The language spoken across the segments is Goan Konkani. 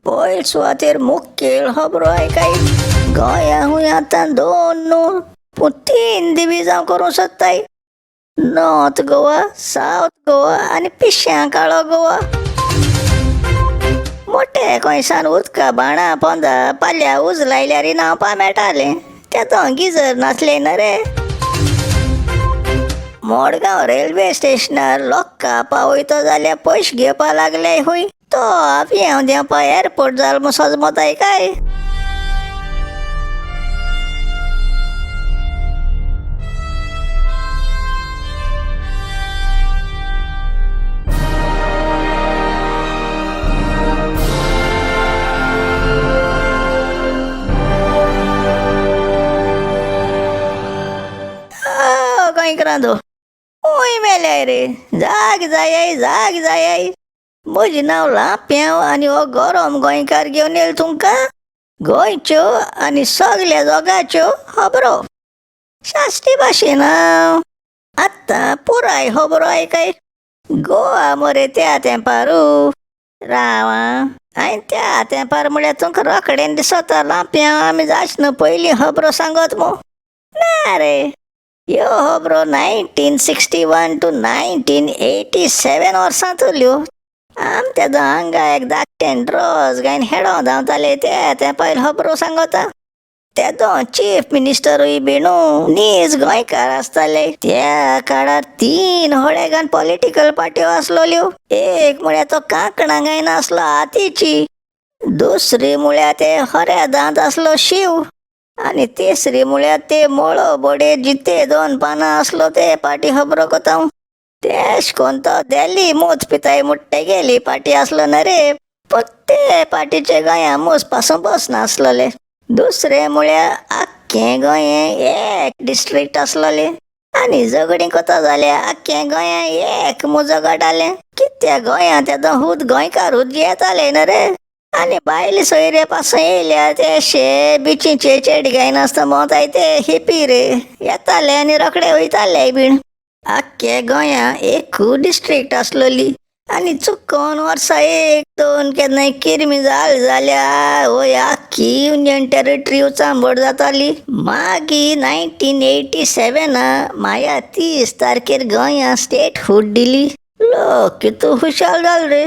पयल सुवातेर मुखेल खबरो आयकाय. गोंया हूंय आतां दोन न्हू पूण तीन दिविजां करूंक सोदताय. नॉर्थ गोवा, सावथ गोवा आनी पिश्यां काळो गोवा. मोटे कोंयसान उदका बाणा पोंदा पाल्या उजलायल्यार न्हांवपा मेळटालें. तेदों गिजर नासलें न्हय रे. मडगांव रेल्वे स्टेशनार लोकां पावयतो जाल्यार पयशे घेवपा लागले हूंय. तो आफयांव देंवपा एअरपोर्ट जाल म्हूण सजमताय काय? गोंयकारांनो, हूंय मेल्याय रे. जाग जायाय, जाग जायाय. म्हजें नांव लांप्यांव आनी हो गरम गोंयकार घेवन येयलो तुमकां गोंयच्यो आनी सगल्या जगाच्यो खबरो साश्टी भाशेन. हांव आतां पुराय खबरो आयकाय. गोवा मरे त्या तेंपारू राव आं. हांवें त्या तेंपार म्हळ्यार तुमकां रोखडें दिसता लांप्यांव आमी जायच न्हू पयलीं खबरो सांगत मू. ना रे, ह्यो खबरो 1961 टू 1987 वर्सां चल्यो. आम तेदो हांगा एक धाकटें ड्रोस गायन हेडो धांवताले ते तेंपार खबरो सांगता. तेदो चीफ मिनिस्टरूय बीन नीज गोंयकार आसताले. त्या काळार तीन होडे गान पॉलिटिकल पार्ट्यो आसलोल्यो. एक म्हळ्यार तो कांकणां गायन आसलो आतीची, दुसरी म्हळ्यार ते हऱ्या दांत आसलो शिव, आनी तिसरी म्हळ्यार ते मोळो बोडे जिते दोन पानां आसलो ते पार्टी खबरो कोता. तेश कोन तो देली मूत पिताय मुट्टे गेली पार्टी आसलो न्हय रे, पूण ते पार्टीचे गोंया मूस पासून बस नासलोले. दुसरें म्हळ्यार आख्खें गोंयें एक डिस्ट्रिक्ट आसलोलें आनी झगडीं कोता जाल्यार आख्खें गोंया एक म्हूण झगडटालें. कित्याक गोंया तेदो खूद गोंयकारूच जियेताले न्हय रे. आनी बायल सोयरे पासून येयल्या ते शे बिचीचे चेड गायनासतना भोंवताय ते हिपी रे, येताले आनी रोखडे वयताले बीन. आख्खे गोंया एकू डिस्ट्रिक्ट आसलोली आनी चुकोन वर्सा एक दोन केन्नाय किरमी जाल जाल्यार वय आख्खी युनियन टेरिटरी उचांबळ जाताली. मागीर 1987 माया 30 तारखेर गोंया स्टेटहूड दिली. लोक कितू खुशाल जाल रे,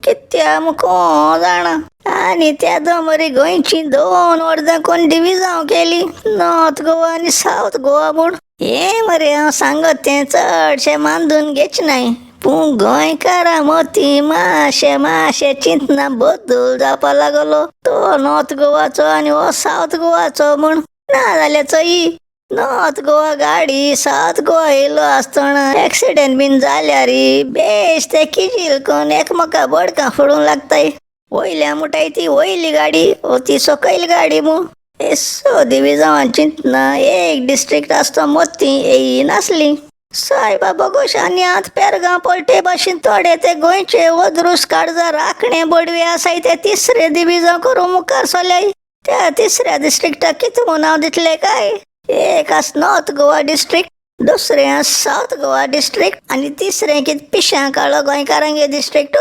कित्या म्हूण कोण जाणा. आनी तेदो मरे गोंयची दोन वर्सां कोण डिविजांव केली, नॉर्थ गोवा आनी सावथ गोवा म्हूण. हें मरे हांव सांगत तें चडशें मानून घेच नाय, पूण गोंयकारां मतीं मातशें मातशें चिंतना बदल जावपा लागलो. तो नॉर्थ गोवाचो आनी हो सावथ गोवाचो म्हूण. ना जाल्यार चोयी नॉर्थ गोवा गाडी सावथ गोवा येयलो आसतना एक्सिडेंट बीन जाल्यार बेश ते किजील कोन्न एकमेका बोडकां फोडूंक लागताय. वयल्या मुटाय ती वयली गाडी ओ ती सकयल गाडी म्हूण. येसो दिविजांवान चिंतना एक डिस्ट्रिक्ट आसता मतीं येयनासली. सायबा बोगोश. आनी आतां पेरगांव पलटे भाशेन थोडे ते गोंयचे वद्रूस काळजा राखणे बडवे आसाय ते तिसरे दिविजांव करूंक मुखार सरल्याय. त्या तिसऱ्या डिस्ट्रिक्टाक कितें म्हूण नांव दितले काय? एक आस नॉर्थ गोवा डिस्ट्रिक्ट, दुसरें आस सावथ गोवा डिस्ट्रिक्ट आनी तिसरें कितें पिश्यां काळो गोंयकारांगे डिस्ट्रिक्ट.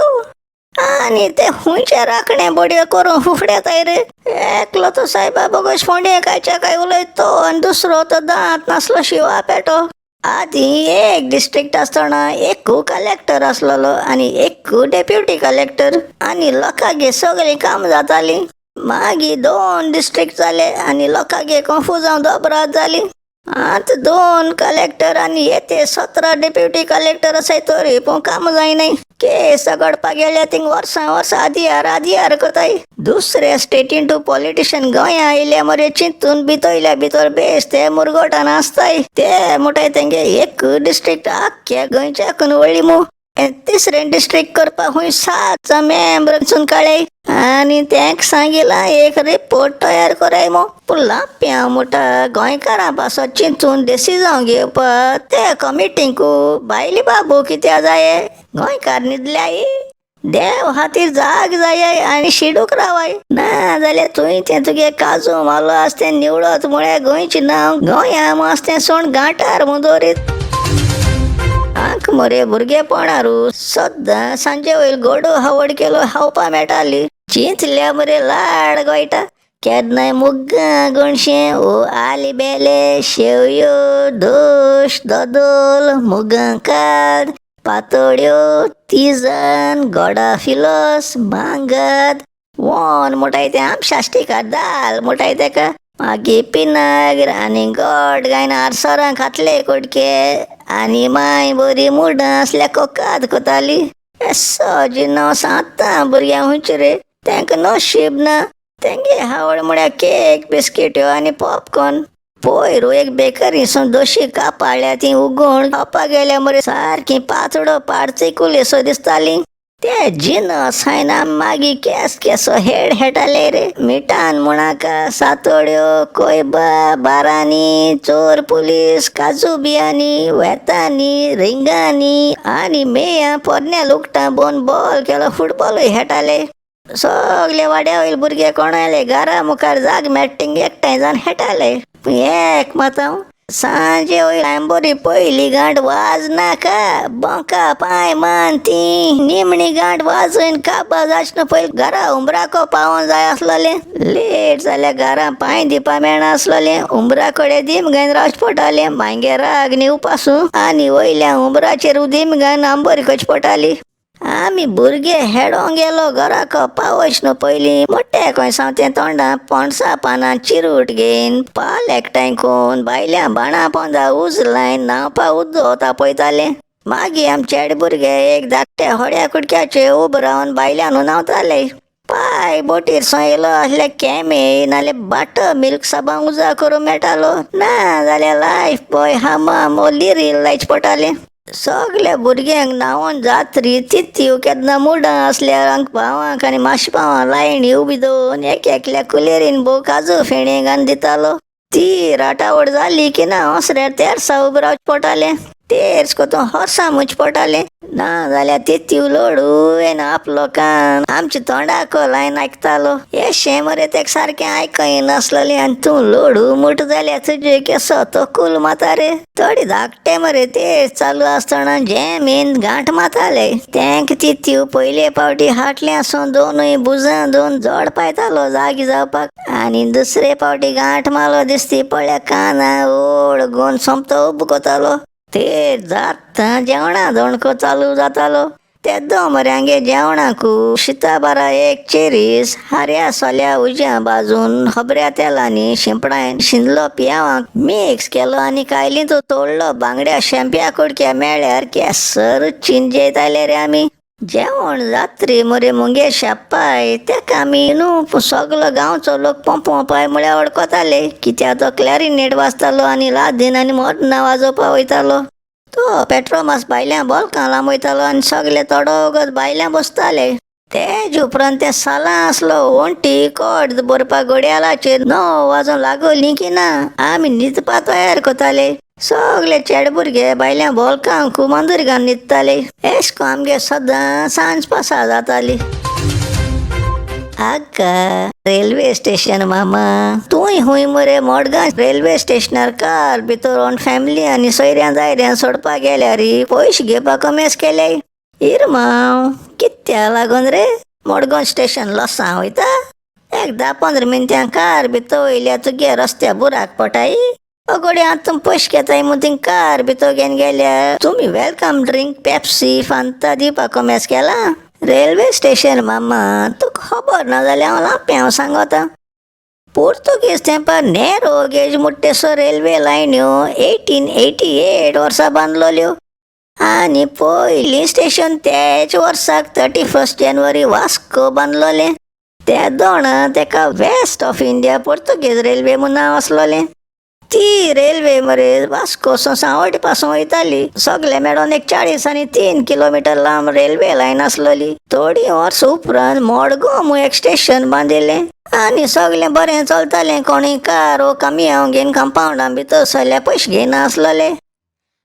आनी ते खुंयचे राखणे बडयो करून फुफड्याताय रे. एकलो तो सायबा बोगोश फोंडे कायच्या काय उलयत तो आनी दुसरो तो दांत नासलो शिवा पेटो. आदीं एक डिस्ट्रिक्ट आसतना एकू कलेक्टर आसलेलो आनी एकू डेप्युटी कलेक्टर आनी लोकांगे सगळीं काम जातालीं. मागीर दोन डिस्ट्रिक्ट जाले आनी लोकांगे कोन्फुजांव दोबराद जाली. आतां दोन कलेक्टर आनी येते 17 डेप्युटी कलेक्टर आसाय तरी पूण काम जायनाय. केस झगडपाक गेल्यार थिंग वर्सां वर्सां आदियार आदियार कोताय. दुसरे स्टेटीन टू पॉलिटिशन गोंया आयल्या मरे चिंतून भितोयल्या भितर बेस ते मुरगोटान आसताय. ते म्हणटाय तेंगे एक डिस्ट्रिक्ट आख्ख्या गोंयच्याकून व्हडली मू. तिसरें डिस्ट्रिक्ट करपाक खूंय 7 मेंबर काडल्याय आनी तेंक सांगिलां एक रिपोर्ट तयार कराय मू. पूण लांप्यांव म्हणटा गोंयकारां पासत चिंतून डिसिजांव घेवपाक ते कमिटींकू बायले बाबू कित्याक जाये? गोंयकार न्हिदल्याय? देव खातीर जाग जाय आनी शिडूक रावाय. ना जाल्यार तुंय तें तुगे काजू मालो आस तें निवळत म्हळ्यार गोंयचें नांव गोंया आस तें सोण गांठार म्हूण दवरीत. आंक मरे भुरगेपणारू सद्दां सांजे वयर गोडो हावड केलो खावपा मेळटाली. चिंतल्या मरे लाड गोयटा केन्नाय मुग्गां गोणशें ओ आली बेले शेवयो दोश दोदोल मुगां काड पातोळ्यो तिजन गोडा फिलोस मांगत वोन म्हणटाय तें आम साश्टीकार दाल म्हणटाय तेका मागीर पिनाग्र आनी गोड गायन आडसरां खातले कुडके आनी माय बरी मुडां आसल्या कोकाद कोताली. येसो जिनस आतां भुरग्यां हुंयचे रे, तेंका नशीब ना. तेंगे हावळ म्हळ्यार केक बिस्किट्यो आनी पॉपकॉर्न. पयर एक बेकरीसून दोशी कापाळ्या ती उगोण खावपाक गेल्या मरे सारकी पातळो पाडचिकुलेसो दिसताली. ते जिनस हायन मागीर केस केसो हेड हेटाले रे. मिठान मुणाका सातोड्यो कोयबा बारांनी चोर पुलीस काजू बियांनी वेतांनी रिंगांनी आनी मेया पोरण्या लुगटां बोन बॉल केलो फुटबॉलूय हेटाले. सगले वाड्या वयले भुरगे कोणाले घरा मुखार जाग मेळटा एकठांय जावन हेटाले. एक मात हांव सांजे वयर आंबोरी पयली गांठ वाजनाका बोंका पांय मान ती निमणी गांठ वाजून काबा जाचना पयलीं घरा उमराको पावों जाय आसलोलें. लेट जाल्यार घरा पांय दिवपा मेळनासलोलें. उमरा कडेन दीम घेवन रावचें पडटालें. मागीर राग न्ही उपासूं आनी वयल्या उमराचेर उदीम घेवन आंबोरी करची पडटाली. आमी भुरगे हेडोंक गेलो घराक पावच न्हू पयलीं मोटे खंय सावतें तोंडा पणसा पानां चिरूट घेवन पाल एकठांय करून बायल्या बाणा पोंदा उजलायन न्हांवपा उदक तापयताले. मागीर आम चेडे भुरगे एक धाकट्या होड्या कुडक्याचेर उब रावन बायल्यान न्हांवताले. पांय बोटीर सो येयलो आसल्यार केमे नाल्यार बटर मिल्क साबां उजा करूंक मेळटालो, ना जाल्यार लायफ बॉय हामाम वो लिरील लायचें पडटालें. सगल्या भुरग्यांक न्हांवोन जात्री तित्यू केन्ना मुडां आसल्यार भावांक आनी माशी भावांक लायणी उबी दवरून एक एकल्या कुलेरीन भोव काजू फेणी घालून दितालो. ती राटावळ जाली की ना ओसऱ्यार तेर्सा उबें रावचें पडटालें. तेर्स कोतून होर्सां मुचें पडटालें, ना जाल्यार तित्यू लोडू आपलो कान आमच्या तोंडाको लायन आयकतालो. येशें मरे तेका सारकें आयकय नासलोलें आनी तूं लोडू मुट जाल्यार तुजे केसो तकूल माता रे. थोडे धाकटे मरे ते चालू आसतना जेमीन गांठ माताले. तेंक तित्यू पयले फावटी हाटले आसून दोनूय भुजां दोन जोड पायतालो जागी जावपाक आनी दुसरे फावटी गांठ मारलो दिसती पळ्या काना ओड गोन सोमतो उबो कोतालो. ते जाता जेवणा दोणको चालू जातालो. तेदो मरे आमगे जेवणाकू शिता बारा एक चेरीस हाऱ्या सोल्या उज्या बाजून खबऱ्या तेलांनी शिंपणायन शिंदलो पियावांक मिक्स केलो आनी कायली तो तोडलो बांगड्या शेंप्या कुडक्या मेळ्यार केसर चिंजेताले रे आमी. जेवण जात्री मरे मुगे शापाय तेका आमी न्हू सगलो गांवचो लोक पंपो पाय म्हळ्यार वळखताले कित्याक तो क्लॅरिनेट वाजतालो आनी लादीन आनी मोडना वाजोवपा वयतालो. तो पेट्रोमास भायल्या बोलकां लांबयतालो आनी सगले थोडो वगत भायल्यां बसताले. तेज उपरांत तें सालां आसलो वण्टी कोड भरपाक घडयाळाचेर 9 वाजूंक लागोलीं की ना आमी न्हिदपा तयार करताले. सगले चेडे भुरगे भायल्या बोलकांक मांदूर घालून न्हिदताले. एश कोन आमगे सदां सांज पासार जाताली. आगा रेल्वे स्टेशन मामा तूंय हुंय मरे मडगांव रेल्वे स्टेशनार कार भितर ओन फॅमिली आनी सोयऱ्यां दायऱ्यां सोडपाक गेल्यार पयशे घेवपाक कमेस केले. इरमांव कित्या लागून रे मडगांव स्टेशन लोसां वयता एक 10-15 मिनटां कार भितर वयल्या तुगे रस्त्या बुराक पटाय अगोडे आतां तुमी पयशे घेताय म्हूण थिंग कार भितर घेवन गेल्या तुमी welcome drink Pepsi Fanta दिवपाक कमेस केलां. रेल्वे स्टेशन मामा तुका खबर ना जाल्यार हांव लांप्यांव सांगोता. पुर्तुगीज तेंपार नॅरो गेज मुट्टेसो रेल्वे लायन्यो 1888 वर्सा बांदलोल्यो आनी पयलीं स्टेशन त्याच वर्साक 31 जानेवारी वास्को बांदलोलें. त्या दोणा तेका west of India Portuguese railway म्हूण नांव आसलोलें. ती रेल्वे मरे वास्को सांवटी पासून वयताली. सगळे मेळोन एक 43 किलोमिटर लांब रेल्वे लायन आसलोली. थोडीं वर्सां उपरांत मडगांव म्हूण एक स्टेशन बांदिल्लें आनी सगळें बरें चलतालें. कोणूय कार वो कामियांव घेवन कंपावंडां भितर सरल्यार पयशे घेयनासलोले.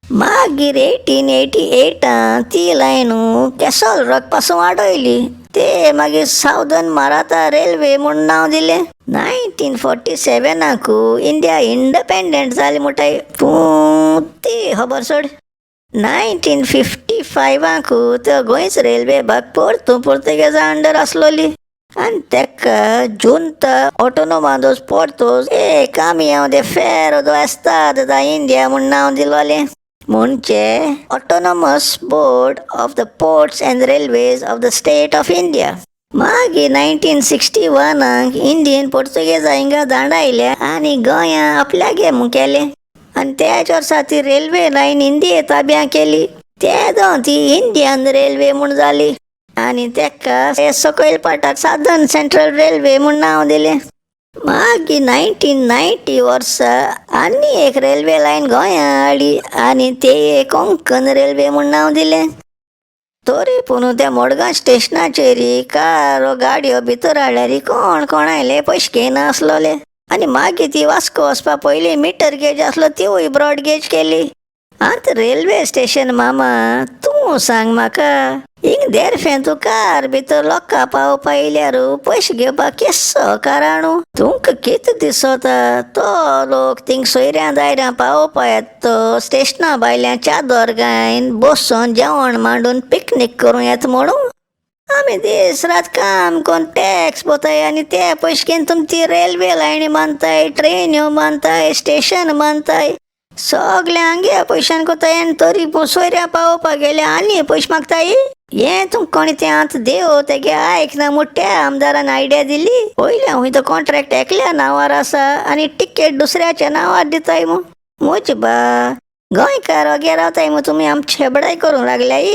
मागीर 1888 ती लायन कॅसल रॉक पासून वाडयली. ते मागीर सावदर्न मराठा रेल्वे म्हूण नांव दिलें. 1947 इंडिया इंडिपेंडंट जाली म्हणटाय पूण ती खबर सोड. 1955 तो गोंयच रेल्वे भाग परतून पुर्तुगेजा अंडर आसलोली. आनी तेका जुंता ऑटोनोमा दोस पोर्तोस ए कामियांव दे फेरो दो एस्ताद दा इंडिया म्हूण नांव दिलोलें. म्हणजे Autonomous Board of the Ports and Railways of the State of India. मागीर 1961 इंडियन पोर्तुगेजा हिंगा दांडायल्या आनी गोंया आपल्यागे म्हूण केलें. आनी त्याच वर्सा ती रेल्वे लायन इंडिये ताब्या केली. तेदो ती इंडियन रेल्वे म्हूण जाली आनी तेका सकयल पाटाक सादर्न सेंट्रल रेल्वे म्हूण नांव दिलें. मागीर 1990 वर्सा आनी एक रेल्वे लायन गोंया हाडली आनी ते कोंकण रेल्वे म्हूण नांव दिलें. तरी पूण त्या मडगांव स्टेशनाचेर कार गाडयो भितर हाडल्यार कोण कोणायले पयशे घेयनासलोले. आनी मागीर ती वास्को वचपा पयलीं मिटर गेज आसलो, तिवूय ब्रॉड गेज केली. आतां रेल्वे स्टेशन मामा, तूं सांग म्हाका, हिंग देरफें तूं कार भितर लोकां पावपा येयल्यार पयशे घेवपाक केसो काराणू? तुमकां कितें दिसता, तो लोक थिंग सोयऱ्यां दायऱ्यां पावोवपा येता तो स्टेशना भायल्यान चादर घायन बसून जेवण मांडून पिकनीक करूं येता म्हणून? आमी दीस रात काम करून टॅक्स भरताय आनी ते पयशे घेवन तुमची रेल्वे लायनी बांदताय, ट्रेन्यो बांदताय, स्टेशन बांदताय, सगळें हांगे पयशान कोताय आनी तरी पूण सोयऱ्या पावोवपाक गेल्या आनी पयशे मागताय. हें तुमकां कोणी तें आतां देव तेगे आयक ना म्हूण त्या आमदारान आयडिया दिली. पयल्या हुंय तो कॉन्ट्रॅक्ट एकल्या नांवार आसा आनी टिकेट दुसऱ्याच्या नांवार दिताय म्हूण. म्हज बा, गोंयकार वगैरे रावताय म्हूण तुमी आमची हेबडाय करूंक लागल्याय.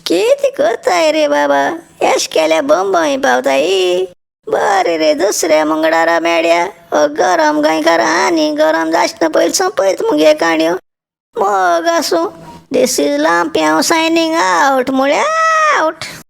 कितें करताय रे बाबा, एश केल्या बंबय पावताय. बरें रे, दुसऱ्या मंगळारा मेळया. हो गरम गोंयकार आनी गरम जायना पयलीं सोंपयत मुगे काणयो. मोग आसूं. This is Lampiao signing out, म्हळ्यार आवट.